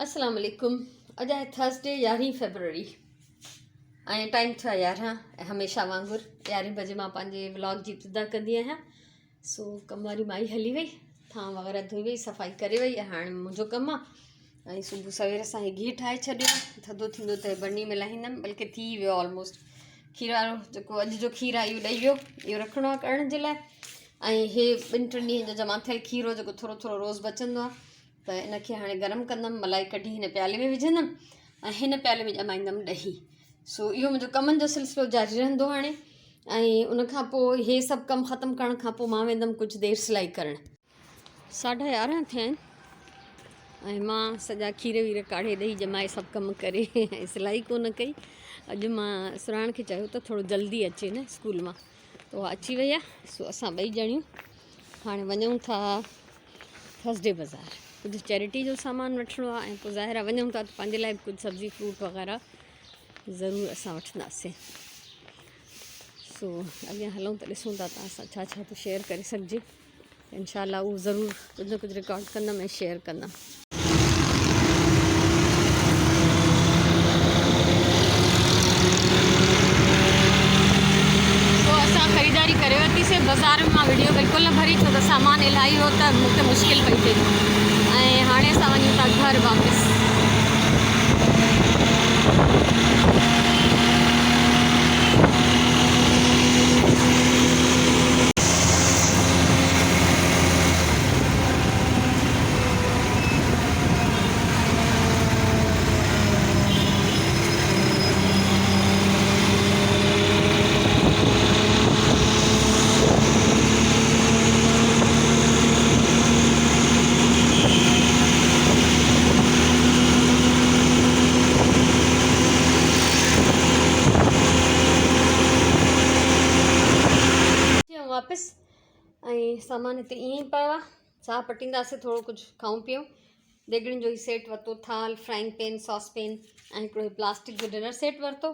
السلام عليڪم اڄ آهي ٿرسڊي يارهين فيبروري ۽ ٽائيم ٿيو آهي يارهن ۽ هميشه وانگر يارهين بجي مان پنهنجي ولاگ جي ابتدا ڪندي آهيان سو ڪم واري مائي هلي وئي ٿانء وغيره ڌوئي وئي صفائي ڪري وئي ۽ هاڻي منهنجو ڪم آهي ۽ صبح سوير سان هي گيهه ٺاهي ڇڏيو آهي ٿڌو ٿيندو ته برني ۾ لاهيندم بلڪه ٿي ويو آلموسٽ کير وارو جيڪو اڄ جو کير آهي اهو ڏئي ويو اهو رکڻو آهي ڪرڻ جي لاء ۽ هي ٻن ٽن ڏينهن جو جمع ٿيل کير هو جيڪو ٿورو ٿورو روز بچندو آهي ته ان کي هاڻي گرم ڪندم ملائي ڪڍي هن پيالي ۾ وجهندم ۽ هن پيالي ۾ ڄمائيندم ڏهي سو اهو منهنجو ڪمن جو سلسلو جاري رهندو هاڻي ۽ ان کان پوء هي سڀ ڪم ختم ڪرڻ کان پوء مان ويندم ڪجهه دير سلائي ڪرڻ. ساڍا يارهن ٿيا آهن ۽ مان سڄا کير وير ڪاڙهي ڏهي ڄمائي سڀ ڪم ڪري ۽ سلائي ڪونه ڪئي اڄ مان سراڻ کي چيو ته ٿورو جلدي اچي نه اسڪول مان ته اها اچي وئي آهي سو اسان ٻئي ڄڻيون هاڻي وڃون ٿا ٿرسڊي بازار ڪجهه چيرٽي جو سامان وٺڻو آهي ۽ پوء ظاهر آهي وڃون ٿا ته پنهنجي لاء به ڪجهه سبزي فروٽ وغيره ضرور اسان وٺنداسين سو اڳيان هلون ته ڏسون ٿا توهان سان ڇا ڇا ٿو شيئر ڪري سگهجي انشاء الله اهو ضرور ڪجهه نه ڪجهه رڪارڊ ڪندم ۽ شيئر ڪندم. سو اسان خريداري ڪري ورتي سي بازار ۾ مان وڊيو بلڪل نه ڀري ڇو ته سامان الاهي هو ته مون کي مشڪل پئي ٿئي ۽ هاڻي اسان وڃون ٿا گهر واپس. واپس ۽ سامان هتي ائين ئي پيو آهي ساهه پٽينداسين ٿورو ڪجهه کائون پيئون ديڳڙين جو هي سيٽ ورتو ٿال فرائنگ پين ساس پين ۽ هڪڙو هي پلاسٽڪ جو ڊنر سيٽ ورتو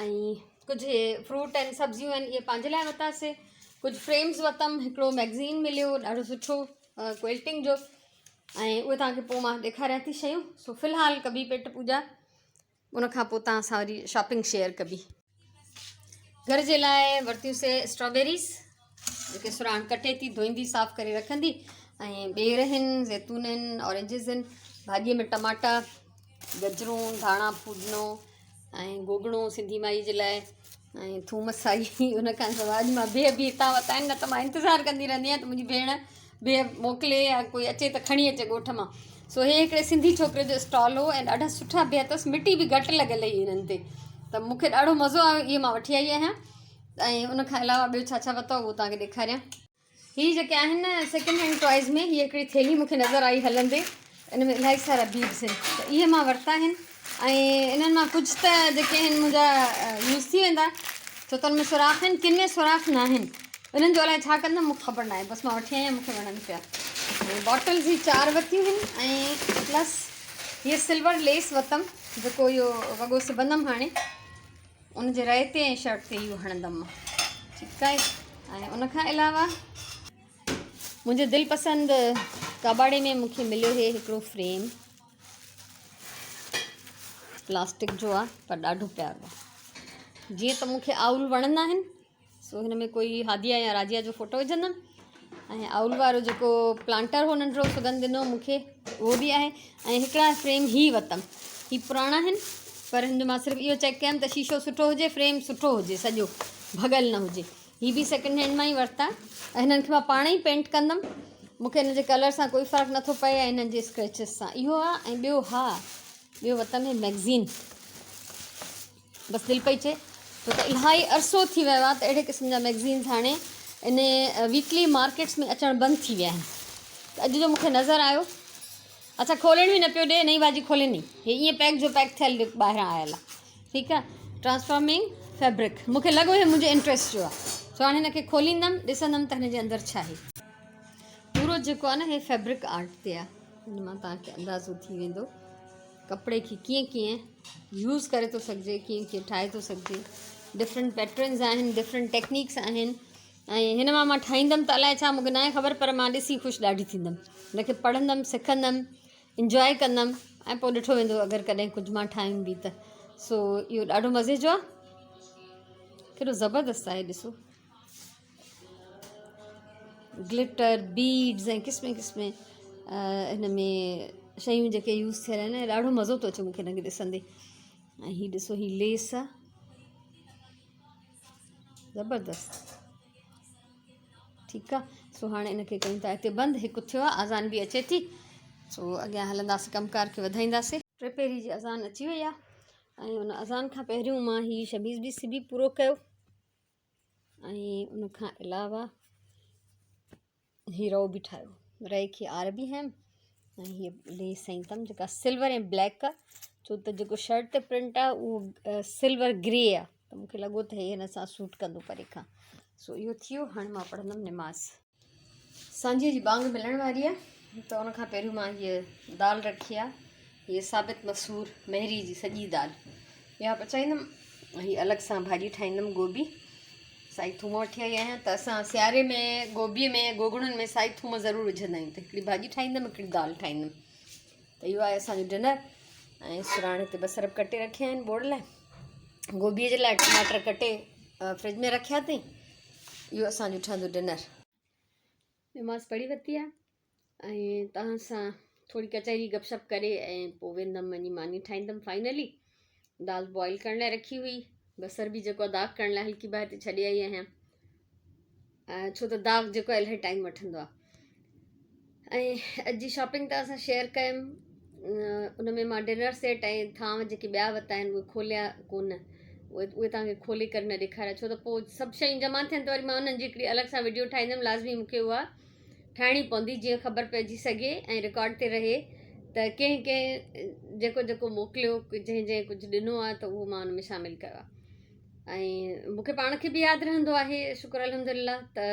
۽ ڪجهه هي فروٽ آهن سبزيون آهن اهي پنهنجي لاء ورتاسي ڪجهه فريمز ورتم هڪڙو ميگزين مليو ڏاڍو سٺو ڪوئلٽنگ جو ۽ اهي توهان کي پوء مان ڏيکاريان ٿي شيون سو في الحال ڪبي پيٽ پوڄا ان کان پوء توهان سان وري شاپنگ شيئر ڪبي. گهر جي لاء ورتيون سي اسٽرابيريز جيڪي سراڻ ڪٽي ٿي ڌوئيندي صاف ڪري رکندي ۽ ٻير آهن زيتون آهن اورينجز آهن ڀاڄي ۾ ٽماٽا گجرون ڌاڻا ڦودنو ۽ گوگڻو سنڌي مائي جي لاء ۽ ٿوم سائي ان کان سواء اڄ مان بيهه به هتان ورتا آهن نه ته مان انتظار ڪندي رهندي آهيان ته منهنجي ڀيڻ بيهه موڪلي يا ڪوئي اچي ته کڻي اچي ڳوٺ مان سو هي هڪڙي سنڌي ڇوڪري جو اسٽال هو ۽ ڏاڍا سٺا بيهه اٿس مٽي به گهٽ لڳل هئي هنن تي ته مون کي ڏاڍو مزو آيو اهي مان وٺي آئي آهيان ۽ ان کان علاوه ٻيو ڇا ڇا ورتو اهو توهان کي ڏيکاريان. هي جيڪي آهن نه سيڪنڊ هينڊ ٽوائز ۾ هي هڪڙي ٿيلهي مون کي نظر آئي هلندي ان ۾ الاهي سارا بيڊز آهن ته اهي مان ورتا آهن ۽ انهن مان ڪجهه ته جيڪي آهن منهنجا يوز ٿي ويندا ڇو ته ان ۾ سوراخ آهن ڪن ۾ سوراخ نه آهن انهن جو الائي ڇا ڪندم مون کي خبر ناهي بس مان وٺي آئي آهيان مون کي وڻن پيا باٽلز هي چار ورتيون آهن ۽ پلس هي سلور ليس ورتم جيڪو اهو وڳو سبندم هاڻي ان جي رئي تي ۽ شرٽ تي اهو هڻندم مان ٺيڪ آهي ۽ ان کان علاوه منهنجي دل پسند ڪٻاڙي ۾ مونکي مليو هي هڪڙو فريم پلاسٽڪ جو آهي پر ڏاڍو پيارو آهي جيئن ته مونکي آئول وڻندا آهن سو هن ۾ ڪوئي هاديه يا راضيه جو فوٽو وجهندم ۽ آئول وارو جيڪو پلانٽر هو ننڍڙو سگند ڏنو مونکي اهو به آهي ۽ هڪڙا فريم هي وتم هي پراڻا آهن پر هن جو مان صرف اهو چيڪ ڪيم ته شيشو سٺو هجي فريم سٺو هجي سڄو ڀڳل نه هجي هي به سيڪنڊ هينڊ مان ئي ورتا ۽ هنن کي مان پاڻ ئي پينٽ ڪندم مونکي هن جي ڪلر سان ڪوئي فرق نٿو پئي ۽ هنن جي اسڪريچز سان اهو آهي ۽ ٻيو ها ٻيو وتم هي ميگزين بس دل پئي چئي ڇو ته الاهي عرصو ٿي ويو آهي ته اهڙي قسم جا ميگزينز هاڻي ان ويڪلي مارڪيٽس ۾ اچڻ بند ٿي ويا آهن ته اڄ جو مونکي نظر آيو اڇا کولڻ به نه پيو ڏي نئين باجي کولي ني هي ائين پيڪ جو پيڪ ٿيل ٻاهران آيل آهي ٺيڪ آهي ٽرانسفارمنگ فيبرڪ مونکي لڳو هي منهنجي انٽريسٽ جو آهي سو هاڻي هن کي کوليندم ڏسندم ته هن جي اندر ڇا آهي پورو جيڪو آهي نه هي فيبرڪ آرٽ تي آهي هن مان توهان کي اندازو ٿي ويندو ڪپڙي کي ڪيئن ڪيئن يوز ڪري ٿو سگهجي ڪيئن ڪيئن ٺاهي ٿو سگهجي ڊفرنٽ پيٽرنز آهن ڊفرنٽ ٽيڪنيڪس آهن ۽ هن مان مان ٺاهيندم ته الائي ڇا مونکي ناهي خبر پر مان ڏسي خوش ڏاڍي ٿيندم هن کي پڙهندم سکندم انجواء ڪندم ۽ پوء ڏٺو ويندو اگر ڪڏهن ڪجهه مان ٺاهيم به ته. سو اهو ڏاڍو مزي جو آهي. ڪيڏو زبردست آهي ڏسو. گلٽر بيڊز ۽ قسمين قسمين هن ۾ شيون جيڪي يوز ٿيل آهن ڏاڍو مزو ٿو اچي مونکي هن کي ڏسندي. ۽ هي ڏسو هي ليس آهي. زبردست. ٺيڪ آ سو هاڻي ان کي ڪيون ٿا هتي بند هڪ ٿيو آ اذان به اچي ٿي سو اڳيان هلنداسين ڪم ڪار کي وڌائينداسين. ٽي پهري جي اذان اچي وئي آ ۽ ان اذان کان پهريون مان هي شميز به سبي پورو ڪيو ۽ ان کان علاوه هي رئو به ٺاهيو رئي کي آر به هيم ۽ هي ليس هنئي اٿم جيڪا سلور ۽ بليڪ آ ڇو ته جيڪو شرٽ تي پرنٽ آ اهو سلور گري آ ته مونکي لڳو ته هي هن سان سوٽ ڪندو پري کان سو اهو ٿي ويو هاڻي مان پڙهندم نماز. سانجهيء جي ٻانگ ملڻ واري آ ته ان کان پهريون مان هيء دال رکي آ هيء ثابت مسور مهري جي سڄي دال اها پچائيندم ۽ هي الڳ سان ڀاڄي ٺاهيندم گوبي سائي ٿوم وٺي آئي آهيان ته اسان سياري ۾ گوبي ۾ گوگڙن ۾ سائي ٿوم ضرور وجهندا آهيون ته هڪڙي ڀاڄي ٺاهيندم هڪڙي دال ٺاهيندم ته اهو آهي اسانجو ڊنر ۽ سراڻ هتي بصر به ڪٽي رکيا آهن ٻوڙ لاء گوبي جي لاء ٽماٽر ڪٽي فرج ۾ رکيا اٿئي اهو اسانجو ٺهندو ڊنر. نماز پڙهي ورتي آهي ۽ توهان سان ٿوري ڪچهري گپ شپ ڪري ۽ پوء ويندم وڃي ماني ٺاهيندم فائنلي دال بوائل ڪرڻ لاء رکي هئي بصر به جيڪو داغ ڪرڻ لاء هلڪي باهه تي ڇڏي آئي آهيان ڇو ته داغ جيڪو الاهي ٽائيم وٺندو آهي ۽ اڄ جي شاپنگ توهان سان شيئر ڪيم ان ۾ مان ڊنر سيٽ ۽ ٿانو جيڪي ٻيا ورتا آهن اهي کوليا ڪونه اهي اهي توهان کي کولي ڪري نه ڏيکاريا ڇو ته پوء سڀ شيون جمع ٿين ته وري مان انهن جي هڪڙي الڳ سان وڊيو ٺاهيندم لازمي مون کي اها ٺاهڻي پوندي جيئن خبر پئجي سگهي ۽ رڪارڊ تي رهي ته ڪنهن ڪنهن جيڪو جيڪو موڪليو جنهن جنهن ڪجهه ڏنو آهي ته اهو مان ان ۾ شامل ڪيو آهي ۽ مون کي پاڻ کي به ياد رهندو آهي شڪر الحمد لله ته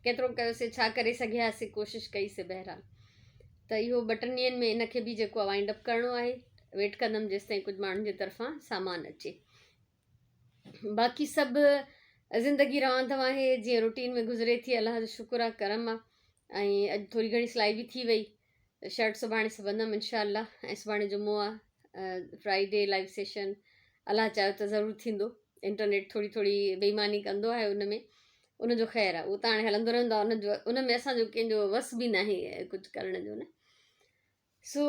ڪيترو ڪيوسي ڇا ڪري سگهياسي ڪوشش ڪئيسي بهرحال ته اهو ٻه ٽن ڏينهن ۾ ان کي به جيڪو وائنڊ اپ ڪرڻو آهي ويٽ ڪندم جيستائين ڪجهه ماڻهن جي طرفان سامان اچي باقي سڀ زندگي روان دوان آهي جيئن روٽين ۾ گذري ٿي الله جو شڪر آهي ڪرم آهي ۽ اڄ ٿوري گهڻي سلائي به ٿي وئي شرٽ سڀاڻي سبندم انشاء الله ۽ سڀاڻي جمعو آهي فرائيڊي لائيو سيشن الله چاهيو ته ضرور ٿيندو انٽرنيٽ ٿوري ٿوري بيماني ڪندو آهي ان ۾ ان جو خير آهي اهو ته هاڻي هلندو رهندو آهي ان جو ان ۾ اسانجو ڪنهن جو وس به ناهي ڪجهه ڪرڻ جو نه سو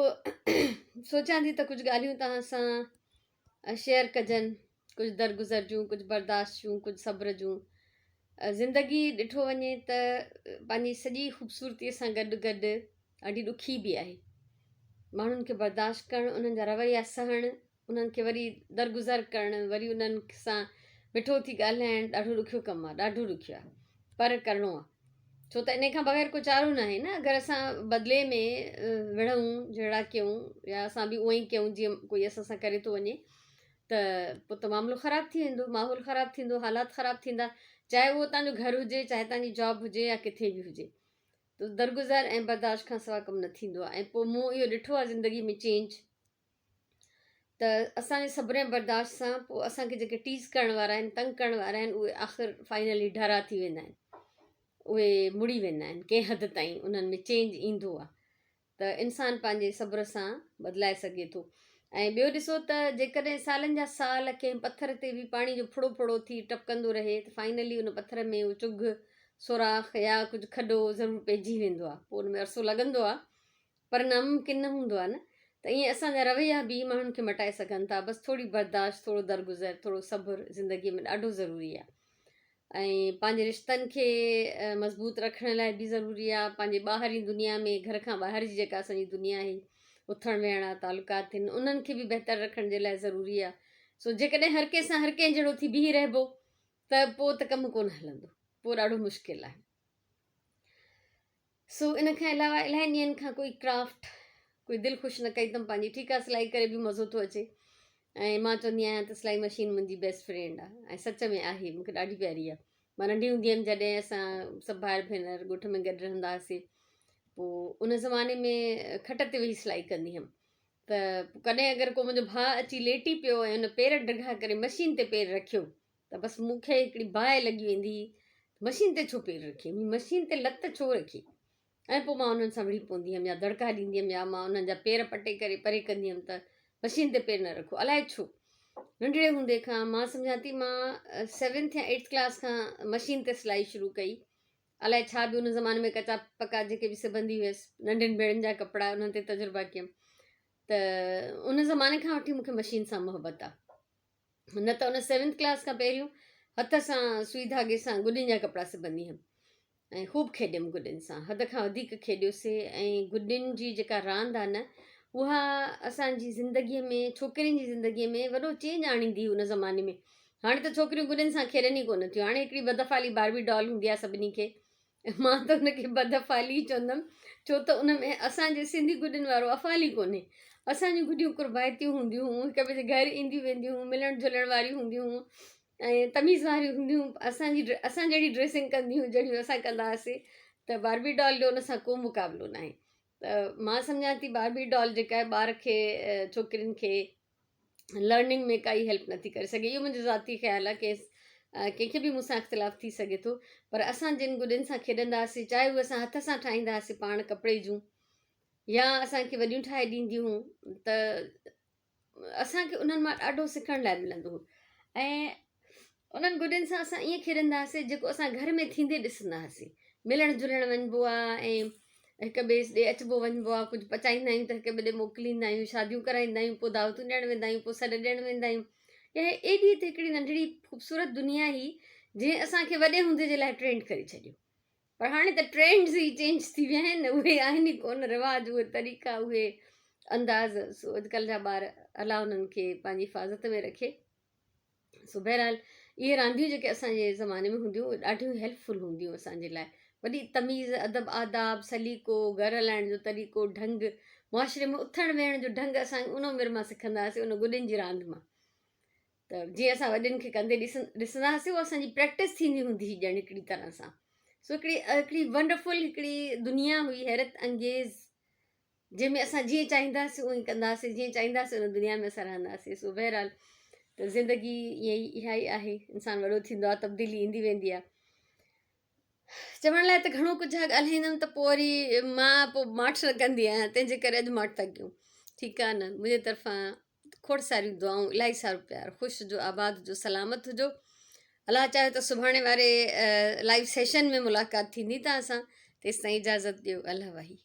سوچان ٿي ته ڪجهه ڳالهيون توهان سان شيئر ڪجن ڪجهه درگذر جون ڪجهه برداشت جون ڪجهه صبر جون زندگي ڏٺو وڃي ته پنهنجي سڄي خوبصورتي سان گڏ گڏ ڏاڍي ڏکي به آهي ماڻهن کي برداشت ڪرڻ انهن جا رويا سهڻ انهن کي وري درگذر ڪرڻ، وري انهن سان مٺو ٿي ڳالهائڻ ڏاڍو ڏکيو ڪم آهي، ڏاڍو ڏکيو آهي پر ڪرڻو آهي ڇو ته انهي کان بغير ڪو چارو ناهي نه اگر اسان بدلي ۾ وڙهون جهيڙا ڪيون يا اسان به اونئن ئي ڪيون جيئن ڪوئي اسان سان ڪري ٿو وڃي ته پوء ته معاملو خراب ٿي ويندو ماحول خراب ٿيندو حالات خراب ٿيندا چاهي اهو تنهنجو گهر هجي چاهي تنهنجي جاب هجي يا ڪٿي به هجي ته درگذر ۽ برداشت کان سواء ڪم نه ٿيندو آهي ۽ پوء مون اهو ڏٺو آهي زندگي ۾ چينج ته اسان جي صبر ۽ برداشت سان پوء اسان کي جيڪي ٽيز ڪرڻ وارا آهن تنگ ڪرڻ وارا آهن اهي آخر فائنلي ڍرا ٿي ويندا آهن اهي مڙي ويندا آهن ڪنهن حد تائين انهن ۾ چينج ايندو آهي ته انسان پنهنجي صبر سان بدلائي سگهي ٿو ۽ ٻيو ڏسو ته جيڪڏهن سالن جا سال ڪنهن پٿر تي به پاڻي جو ڦڙو ڦڙو ٿي ٽپڪندو رهي ته فائنلي ان پٿر ۾ اهو چگهه سوراخ يا ڪجهه کڏو ضرور پئجي ويندو آهي پوء ان ۾ عرصو لڳندو آهي پر ناممڪن نه هوندو آهي نه ته ائين اسان جا رويا به ماڻهن کي مٽائي سگهن ٿا بس ٿوري برداشت ٿورو درگذر ٿورو صبر زندگي ۾ ڏاڍو ضروري آهي ۽ پنهنجي رشتن کي مضبوط رکڻ لاء به ضروري آهي پنهنجي ٻاهرين دنيا ۾ گهر کان ٻاهر جي جيڪا اسان جي دنيا آهي اٿڻ ويهڻ آهي تعلقات آهن انهن کي به بهتر رکڻ جي لاء ضروري آهي سو جيڪڏهن هر ڪنهن سان هر ڪنهن جهڙو ٿي بيهي رهبو ته پوء ته ڪم ڪونه هلندو پوء ڏاڍو مشڪل آهي سو ان کان علاوه الاهي ڏينهن کان ڪوئي ڪرافٽ ڪوئي دل خوش نه ڪئي اٿم پنهنجي ٺيڪ آهي سلائي ڪري به مزو ٿو اچي ۽ مان چوندي آهيان ته سلائي مشين منهنجي بيسٽ فرينڊ آهي ۽ سچ ۾ آهي مونکي ڏاڍي پياري آهي مان ننڍي هوندي هيم جڏهن اسان سڀ ڀائر ڀينر ڳوٺ ۾ گڏ رهندا هئاسي پوء ان زماني ۾ کٽ تي ويهي سلائي ڪندي هيم ته ڪڏهن اگر ڪو منهنجو ڀاء اچي ليٽي پيو ۽ ان پير ڊگها ڪري مشين تي پير رکيو ته بس مون کي هڪڙي باهه لڳي ويندي هئي مشين تي ڇو پير رکي مشين تي لت ڇو رکي ۽ پوء مان انهن سان وڙهي پوندي هيم يا دڙڪا ڏيندي هيم يا مان انهن جا پير پٽي ڪري پري ڪندي هيم ته مشين تي پير نه رکو. الائي ڇو ننڍڙي هوندي کان مان سمجهان ٿي مان سيونٿ يا ايٽٿ ڪلاس کان مشين تي سلائي شروع ڪئي. الائي ڇا به ان زماني ۾ ڪچا پڪا جيڪي به سبندي هيس ننڍين ڀيڻن جا ڪپڙا انهن تي تجربا ڪيم ته ان زماني کان وٺي مونکي مشين سان محبت آ نه ته ان سيونٿ ڪلاس کان پهريون هٿ سان سوئي ڌاڳي سان گڏين جا ڪپڙا سبندي هيم ۽ خوب کيڏيم گڏين سان حد کان وڌيڪ کيڏيوسي ۽ گڏين جي جيڪا راند آ نه اها اسان جي زندگيء ۾ ڇوڪرين جي زندگيء ۾ وڏو چينج آڻيندي ان زماني ۾ هاڻي ته ڇوڪريون گڏين سان کيڏن ئي ڪونه ٿيون. هاڻي هڪڙي بدافعالي باربي ڊال هوندي آهي سڀني کي. مان ته ان کي بدافعالي ئي چوندم ڇو ته ان ۾ اسان جي سنڌي گڏين وارو افعال ئي ڪونهي. اسان جون گڏيون قربائتيون هونديون هيون، هڪ ٻئي جي گهر اينديون وينديون هيون، ملڻ جلڻ واريون هونديون هيون ۽ تميز واريون هونديون هيون. اسان جي اسان جهڙي ڊريسنگ ڪنديون هيون جهڙيون اسان ڪندا هئاسين ته باربي ڊال جو ان سان ڪو مقابلو ناهي. ته مان سمجهان ٿي باربي ڊال جيڪا آهي ٻار کي ڇوڪرين کي لرننگ ۾ ڪائي هيلپ نٿي ڪري سگهي اهو منهنجو ذاتي خيال آهي ڪنهن ڪنهن کي به مون سان اختلاف ٿي سگهي ٿو پر اسان جن گڏين سان کيڏندا هئاسين چاهي اهي اسان هٿ سان ٺاهيندا هئاسين پاڻ ڪپڙي جون يا اسان کي وڏيون ٺاهي ڏينديون هيون ته اسان کي انهن مان ڏاڍو سکڻ لاء ملندو هو ۽ انهن گڏين سان اسان ائين کيڏندا هئاسين جيڪو اسان گهر ۾ ٿيندي ڏسندا هئاسين. ملڻ جلڻ وڃبو آهي ۽ هڪ ٻئي ڏي اچبو وڃبو آهي ڪجهه پچائيندا آهيون ته هڪ ٻئي ڏي موڪليندا آهيون شاديون ڪرائيندا آهيون پوء دعوتون ڏيڻ ويندا آهيون پوء سڏ ڏيڻ ويندا آهيون اها ايڏي ته هڪڙي ننڍڙي خوبصورت دنيا هئي جنهن اسان کي وڏي هوندي جي لاء ٽرينڊ ڪري ڇڏيو پر هاڻي ته ٽرينڊز ئي چينج ٿي ويا آهن اهي آهن ئي ڪونه رواج اهي طريقا اهي انداز سو اڄڪلهه جا ٻار الله انهن کي پنهنجي حفاظت ۾ رکي سو بهرحال اهي رانديون جيڪي اسان جي زماني ۾ هونديون اهي ڏاڍيون هيلپ فل هونديون اسان جي لاء وڏي تميز ادب آداب سليقو گهر هلائڻ جو طريقو ڍنگ معاشري ۾ اٿڻ ويهڻ جو ڍنگ اسان ان عمر مان سکندا هئاسين ان گڏين جي راند مان ته جيئن اسان وڏين کي ڪندي ڏسندا هئاسين اها اسان جي پريڪٽس ٿيندي هوندي هئي ڄڻ هڪڙي طرح سان سو هڪڙي هڪڙي ونڊرفل هڪڙي دنيا هئي حيرت انگيز جنهن ۾ اسان جيئن چاهينداسين اونئين ڪنداسين جيئن چاهينداسين ان دنيا ۾ اسان رهنداسين سو بهرحال ته زندگي ائين ئي اها ئي آهي انسان وڏو ٿيندو آهي تبديلي ايندي ويندي آهي چوڻ لاء ته گهڻو ڪجهه آهي ڳالهائيندم ته پوء وري مان پوء ماٺ نه ڪندي آهيان تنهن جي ڪري اڄ ماٺ ٿا ڪيون ٺيڪ آهي نه منهنجي طرفان کوڙ ساريون دعائون الاهي سارو پيار خوش هجو آباد هجو سلامت هجو الله چاهيو ته سڀاڻي واري لائيو سيشن ۾ ملاقات ٿيندي توهان سان تيستائين اجازت ڏيو الله واهي.